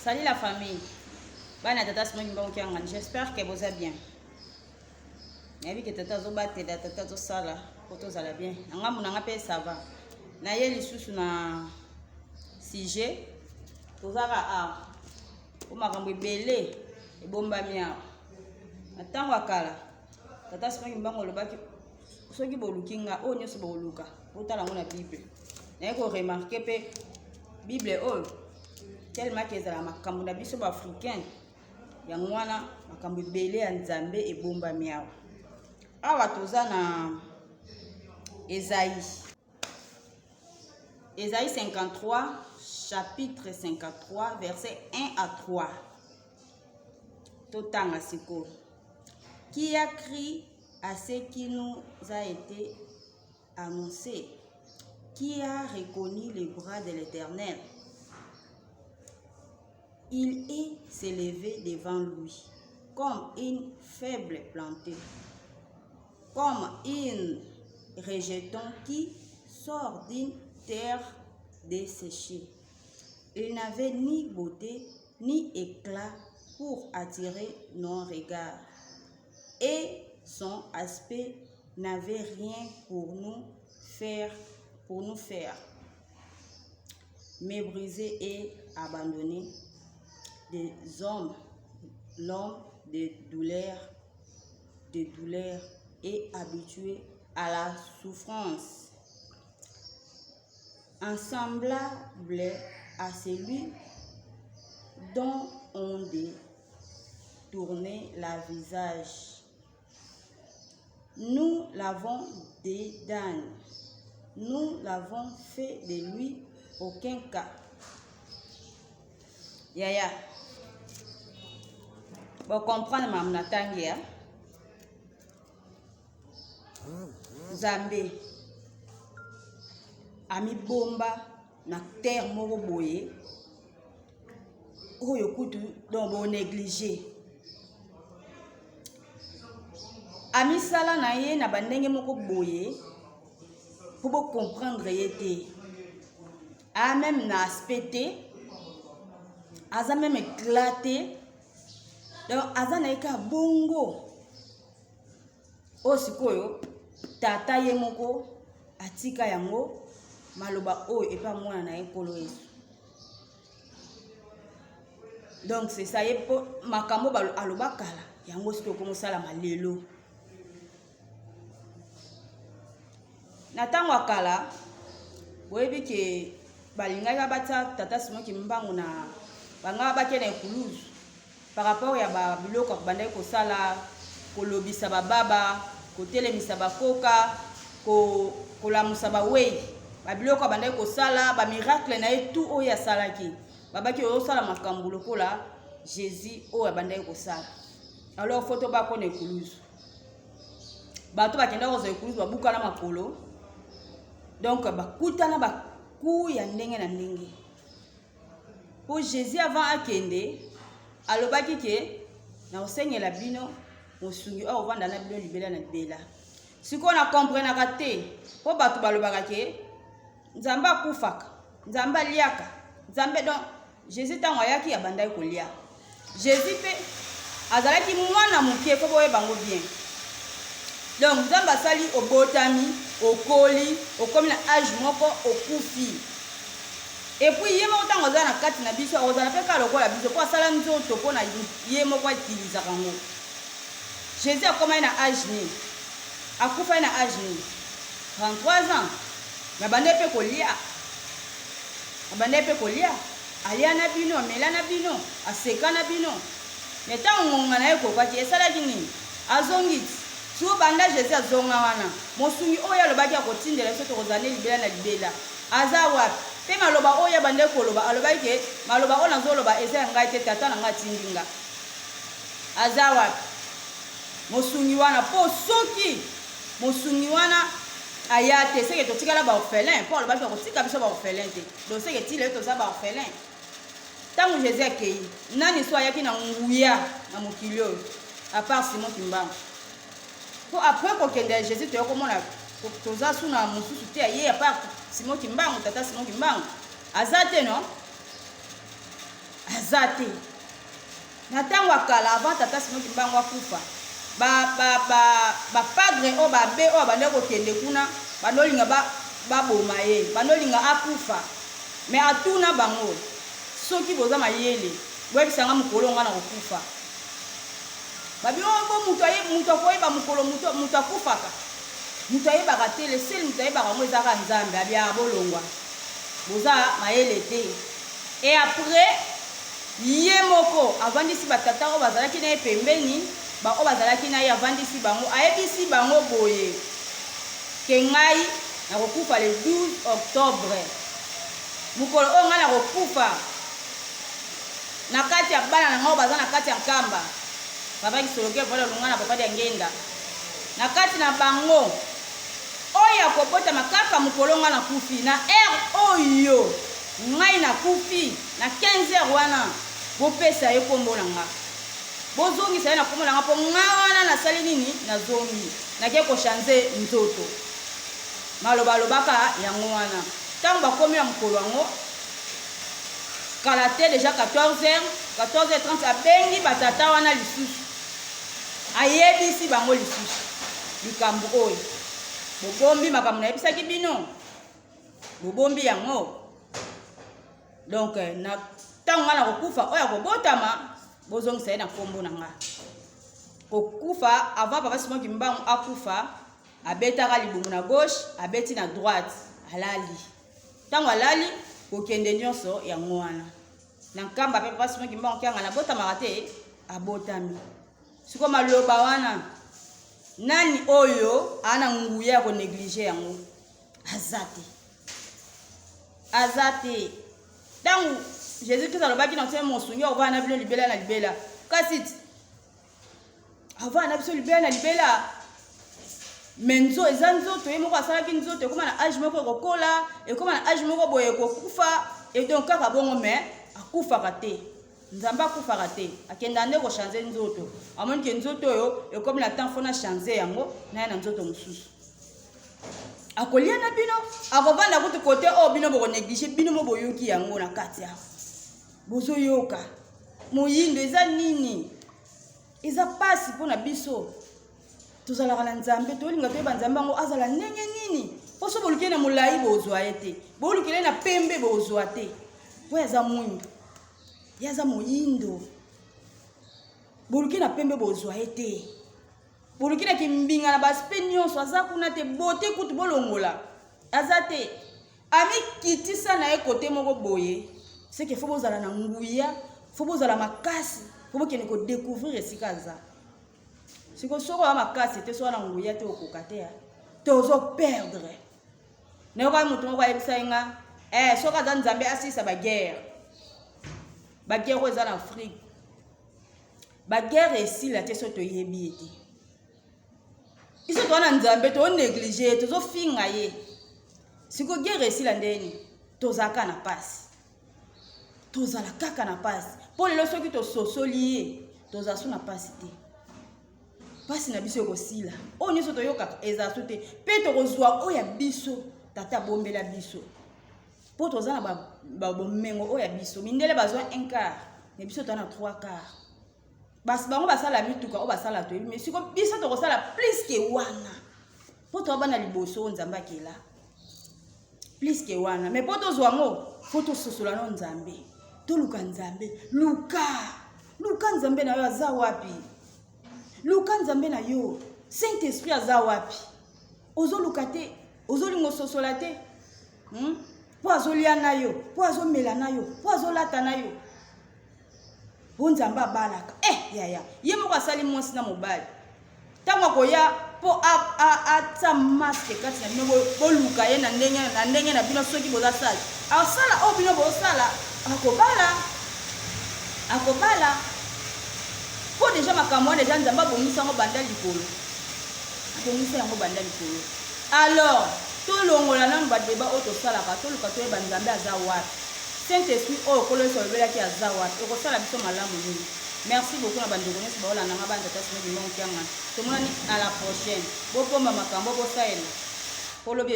Salut la famille. Bana tata Simon Kimbangu Kiangani, j'espère que boza bien. Nayebi ke tata azobatela, tata azosala po tozala bien. Na ngambo na nga mpe ça va. Naye lisusu na sujet tozaka awa po makambo ebele ebombami awa. Na ntango ya kala tata Simon Kimbangu alobaki soki boluki nga oyo nyonso bokoluka botala yango na bible. Naye ko remarquer mpe bible oyo tellement ke ezala makambo na biso ba africain yango wana makambo ebele ya nzambe ebombami awa. Awa toza na Esaïe. Esaïe 53 chapitre 53 verset 1 à 3. Totanga sikoyo. Qui a cru à ce qui nous a été annoncé? Qui a reconnu le bras de l'Éternel? Il est s'élevé devant lui comme une faible plantée, comme une rejeton qui sort d'une terre desséchée. Il n'avait ni beauté ni éclat pour attirer nos regards, et son aspect n'avait rien pour nous faire, pour nous faire mépriser et abandonner des hommes, l'homme de douleur, de douleur et habitué à la souffrance, ensemblable à celui dont on détournait la visage. Nous l'avons dédaigné. Nous l'avons fait de lui aucun cas. Yaya, bon comprendre maman natangi ya. Nzambe amibomba na terre moko boye oyo kutu donc bo néglige amisala na ye na bandenge moko boye mpo bo comprendre ye te a meme na aspect te aza meme éclat te donc aza na ye kaka bongo. Oyo sikoyo tata ye moko atika yango maloba oyo epa mwana na ye Nkolo Yesu. Donc c'est ça ye po makambo aloba kala yango sikoyo ekomosalama lelo. Na ntango ya kala boyebi ke balingaki batia tata Simon Kimbangu na bangaka batie na ekuluzu par rapport ya ba biloko akobandaki kosala, kolobisa ba baba, kotelemisa ba koka, ko kolamusa ba weyi, ba biloko abandaki kosala, ba miracle na ye tout oyo asalaki, babaki osala makambo lokola Jesus oyo abandaki kosala. Alors faut tobako na ekuluzu. Bato bakendaki kozwa ekuluzu babukana makolo, donc bakutana ba coups ya ndenge na ndenge. Po Jesus avant akende alobaki ke nakosengela bino mosungi oyo akovanda na bino libela na libela. Sikoyo na comprenaka te po bato balobaka ke Nzambe akufaka, Nzambe aliaka, Nzambe donc Jesus ntango ayaki abandaki kolia. Jesus pe azalaki mwana moke, fo boyeba yango bien. Donc Nzambe asali obotami, okoli, okomi na age moko okufi. Et puis ye moko ntango aza na kati na biso akozala mpe kaka lokola biso mpo asala nzoto mpo na ye moko autilisaka yango. Jesus akomaki na age nini? Akufaki na age nini? 33 ans. Abandaki mpe kolia. Abandaki mpe kolia. Alia na bino, amela na bino, aseka na bino. Mais tango ngonga na ye ekokaki, esalaki nini? Azongi ti. Sikoyo banda Jesus azonga wana, mosungi oyo ye alobaki akotindela biso tokozala ne libela na libela, aza wapi? Pe maloba oyo ye abandaki koloba, alobaki ke, maloba oyo nazoloba eza ya ngai te, Tata na ngai atindi nga. Aza wapi mosungi wana? Po soki mosungi wana aya te, seke totikala ba orphelin, po alobaki akotika biso ba orphelin te. Donc seke ti lelo toza ba orphelin. Tango Jesus akeyi, nani so ayaki na nguya na mokili oyo à part Simon Kimbangu? Po après kokende ya Jesus toya komona toza su na mosusu te aye à part Simon Kimbangu, tata Simon Kimbangu aza te non? Aza te. Na ntango ya kala, avant tata Simon Kimbangu akufa, ba ba ba ba padre oyo ba abbe oyo abandaki kokende kuna, bando olinga ba baboma ye, bando olinga akufa. Mais atuna bango, soki boza mayele, boyebisa nga mokolo nga nakokufa. Babi oh bo moto aye moto akoyeba mokolo moto moto akufaka. Moto ayebaka te, le seul moto ayebaka yango eza kaka Nzambe. Abi ah bolongwa. Boza mayele te. Et après ye moko avandisi ba tata oyo bazalaki na ye pembeni, ba oyo bazalaki na ye avandisi bango, ayebisi bango boye ke ngai nakokufa le 12 octobre. Mokolo oyo ngai nakokufa na kati ya bana na ngai oyo baza na kati ya Nkamba, papa Kisoloke Vola Lunga na papa Diangenda, na kati na bango oyo akobotama kaka mokolo ngai nakufi na heure oyo Ngai nakufi na 15 heures wana bopesa ye kombo na nga bozongisa ye na kombo na nga po nga wana nasali nini nazongi nake ko change nzoto maloba alobaka yango wana tango bakomi na mokolo yango kala te deja 14 heures 14 heures 30 abengi batata wana lisusu ayebisi bango lisusu likambo oyo bobombi makambo nayebisaki bino Bobombi yango. Donc na ntango ngai nakokufa oyo akobotama bozongisa ye na nkombo na ngai. Kokufa avant papa Simon Kimbangu akufa abetaka libumu na gauche abeti na droite alali. Ntango alali kokende nyonso yango wana. Na nkamba mpe papa Simon Kimbangu kianga nabotamaka te abotami. Siko maloba wana nani oyo ana nguya ya koneglige yango? Aza te, aza te. Ntango Jésus Christ alobaki na nse mosungi akovanda na bino libela na libela, kasi ti avanda na biso libela na libela, me nzo eza nzoto ye moko asalaki nzoto ekóma na age moko ekokola, ekóma na age moko boye ekokufa, et donc kaka bongo, me akufaka te. Nzambe akufaka te, akendaka nde kochange nzoto. Amoni ke nzoto oyo ekomi na temps fo na change yango naya na nzoto mosusu. Akolia na bino, akovanda kutu kote oyo bino boko neglige, bino mo boyoki yango na kati awa. Bozoyoka moyindo eza nini? Eza pasi mpo na biso. Tozalaka na Nzambe, tolinga toyeba Nzambe yango azala ndenge nini. Mpo so boluki ye na molai bozwa ye te, bolukela ye na pembe bozwa te, mpo ye aza mwindu, ye aza moyindo. Boluki na pembe bozwa ye te, boluki na kimbinga na baspe nyonso aza kuna te, bote kutu bolongola aza te. Amikitisa na ye kote moko boye, seke fo bozala na nguya, fo bozala makasi, fo bokende kodecouvrir esika aza. Siko soko ya makasi te, soko na nguya te, okoka te, tozo perdre. Nayokaki moto moko ayebisaki nga eh, soki aza Nzambe asilisa baguerre, baguerre oyo eza na Afrique, baguerre esila te soki toyebi ye te. Biso toza na Nzambe, tonéglige ye, tozofinga ye. Siko guerre esila ndeni? Tozalaka na pasi, tozala kaka na pasi. Mpo lelo soki tososoli ye, tozala so na pasi te, pasi na biso ekosila. Oyo nyonso toyokaka ezala so te, mpe tokozwa oyo ya biso tata abombela biso, mpo toza na bomengo oyo ya biso. Mindele bazwa un quart, mais biso toza na trois quart. Basi bango basala mituka oyo basala toyebi, mais siko biso tokosala plus ke wana, mpo toza bana liboso oyo Nzambe akela plus ke wana. Mais mpo tozwa yango, fo tososola no Nzambe, toluka Nzambe. Luka, luka Nzambe na yo aza wapi? Luka Nzambe na yo, Saint Esprit aza wapi? Ozoluka te, ozolinga ososola te, Mpo azolia na yo, mpo azomela na yo, mpo azolata na yo. Mpo Nzambe abalaka yaya ye moko asali mwasi na mobali. Ntango akoya mpo atia maske kati na bino, boluka ye na ndenge na ndenge na bino. Soki boza sage, asala oyo bino bosala, akobala, akobala. Mpo deja makambo wana deja Nzambe abongisa yango banda likolo, abongisa yango banda likolo. Alors tolongola nanu badeba oyo tosalaka, toluka toyeba Nzambe aza wapi, Saint Esprit oyo Nkolo Yesu alobelaki aza wapi. Ekosala biso malamu mingi. Merci beaucoup na bandeko nyonso baolanda nga, bana tata Simon Kimbangu Kiangani. Tomonani à la prochaine. Bopomba makambo bosalela po lobi.